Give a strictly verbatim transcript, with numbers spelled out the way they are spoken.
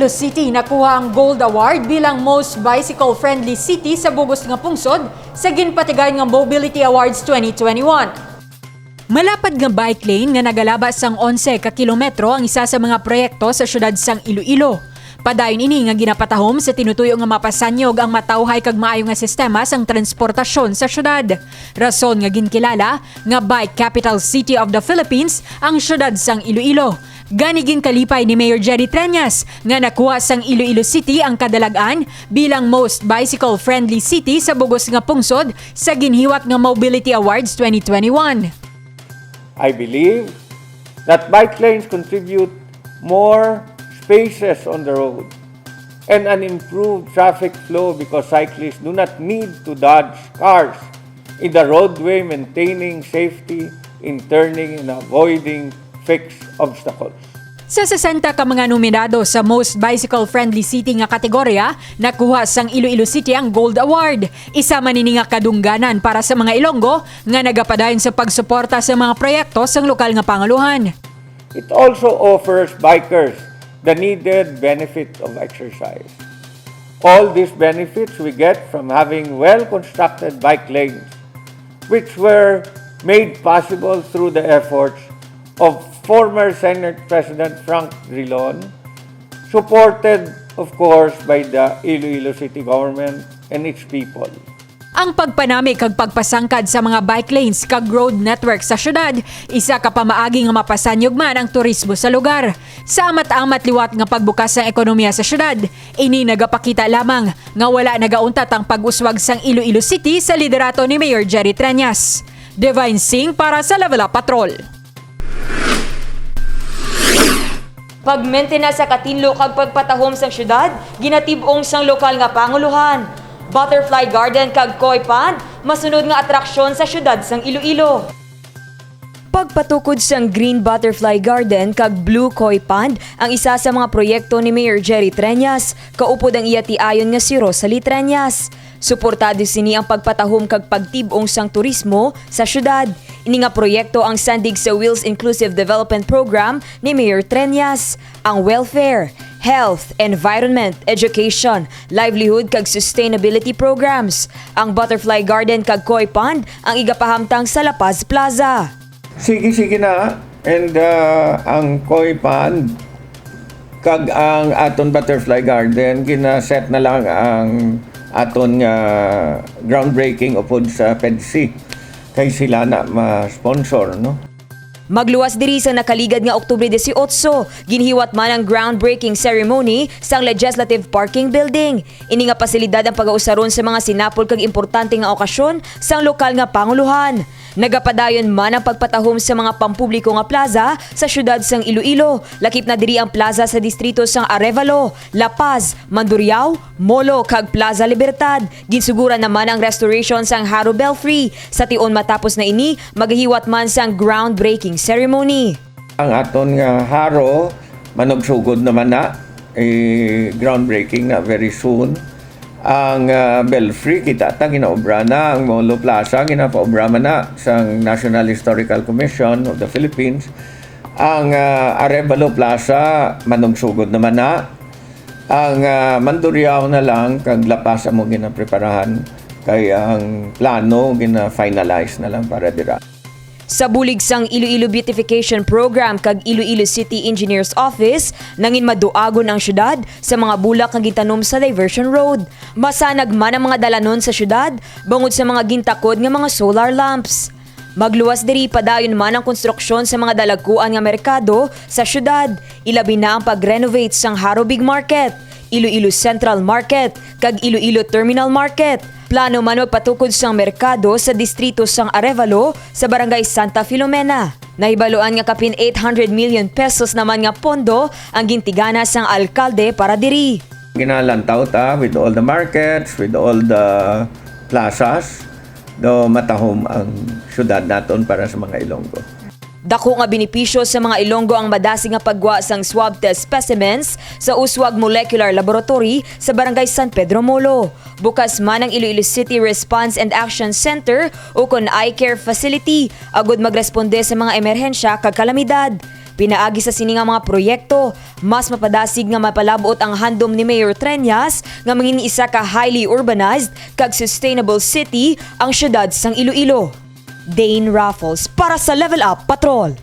City nakuha ang Gold Award bilang Most Bicycle-Friendly City sa bug-os nga pungsod sa ginpatigayon nga Mobility Awards twenty twenty-one. Malapad nga bike lane nga nagalaba sang onse ka kilometro ang isa sa mga proyekto sa siyudad sang Iloilo. Padayon ini nga ginapatahom sa tinutuyo nga mapasanyog ang matawhay kag maayo nga sistema sang transportasyon sa siyudad. Rason nga ginkilala nga Bike Capital City of the Philippines ang siyudad sang Iloilo. Gani ginkalipay ni Mayor Jerry Treñas nga nakuha sang Iloilo City ang kadalag-an bilang most bicycle-friendly city sa bug-os nga pungsod sa ginhiwat nga Mobility Awards twenty twenty-one. I believe that bike lanes contribute more spaces on the road and an improved traffic flow because cyclists do not need to dodge cars in the roadway, maintaining safety in turning and avoiding fixed obstacles. Sa sesenta ka mga nominado sa Most Bicycle Friendly City nga kategorya, nakuha sang Iloilo City ang Gold Award. Isa man ini nga kadungganan para sa mga Ilonggo nga nagapadayon sa pagsuporta sa mga proyekto sang lokal nga panguluhan. It also offers bikers the needed benefit of exercise. All these benefits we get from having well-constructed bike lanes, which were made possible through the efforts of former Senate President Frank Drilon, supported, of course, by the Iloilo City Government and its people. Ang pagpanami kag pagpasangkad sa mga bike lanes kag road network sa syudad, isa ka pamaagi nga mapasanyog man ang turismo sa lugar. Sa amat-amat liwat nga pagbukas sang ekonomiya sa syudad, ini nagapakita lamang nga wala nagauntat ang pag-uswag sang Iloilo City sa liderato ni Mayor Jerry Treñas. Divine Singh para sa Level Up Patrol. Pagmentena sa katinlo kag pagpatahom sang syudad, ginatib-ong sang lokal nga pangulohan. Butterfly Garden kag Koi Pond, masunod nga atraksyon sa syudad sang Iloilo. Pagpatukod sang Green Butterfly Garden kag Blue Koi Pond ang isa sa mga proyekto ni Mayor Jerry Treñas, kaupod ang iya tiayon nga si Rosalie Treñas. Suportado sini ang pagpatahom kag pagtib-ong sang turismo sa syudad. Ini nga proyekto ang sandig sa Will's Inclusive Development Program ni Mayor Treñas, ang welfare, health, environment, education, livelihood, kag sustainability programs. Ang Butterfly Garden kag Koi Pond ang igapahamtang sa La Paz Plaza. Sige, sige na. And, ah, ang Koi Pond kag ang aton Butterfly Garden, gina-set na lang ang aton nga groundbreaking upod sa PEDCI. Kay sila na ma-sponsor, no? Magluwas diri sa nakaligad nga Oktubre dieciocho, ginhiwat man ang groundbreaking ceremony sang Legislative Parking Building. Ini nga pasilidad ang pagausaron sa mga sinapol kag importante nga okasyon sang lokal nga pangulohan. Nagapadayon man ang pagpatahom sa mga pampubliko nga plaza sa siyudad sang Iloilo, lakip na diri ang plaza sa distrito sang Arevalo, La Paz, Mandurriao, Molo, kag Plaza Libertad. Ginsuguran naman ang restoration sang Jaro Belfry. Sa tion matapos na ini, magahiwat man sang groundbreaking ceremony. Ang aton nga Jaro, manugsugod naman na, eh, groundbreaking na very soon. Ang, ah, Belfry, kita ta, ginaobra na. Ang Molo Plaza, ginapaobra man na sang National Historical Commission of the Philippines. Ang, ah, Arevalo Plaza, manugsugod naman na. Ang, ah, Mandurriao na lang, kag La Paz among ginapreparahan, kay ang plano gina-finalize na lang para dira. Sa bulig sang Iloilo Beautification Program kag Iloilo City Engineers Office, nangin maduagon ang syudad sa mga bulak nga gintanom sa diversion road. Masanag man ang mga dalanon sa syudad bangod sa mga gintakod nga mga solar lamps. Magluwas diri, padayon man ang konstruksyon sa mga dalagkuan nga merkado sa syudad, ilabi na ang pag-renovate sang Jaro Big Market, Iloilo Central Market, kag Iloilo Terminal Market. Plano man magpatukod sang merkado sa distrito sang Arevalo sa Barangay Santa Filomena. Nahibaluan nga kapin eight hundred million pesos naman nga pondo ang gintigana sang alkalde para diri. Ginalantaw ta with all the markets, with all the plazas, do matahom ang syudad naton para sa mga Ilonggo. Dako nga benepisyo sa mga Ilonggo ang madasig nga paggwa sang swab test specimens sa Uswag Molecular Laboratory sa Barangay San Pedro Molo. Bukas man ang Iloilo City Response and Action Center, ukon I-CARE Facility, agud magresponde sa mga emerhensya kag kalamidad. Pinaagi sa sini nga mga proyekto, mas mapadasig nga mapalab-ot ang handom ni Mayor Treñas nga mangin isa ka highly urbanized kag sustainable city ang siyudad sang Iloilo. Dane Raffles para sa Level Up Patrol.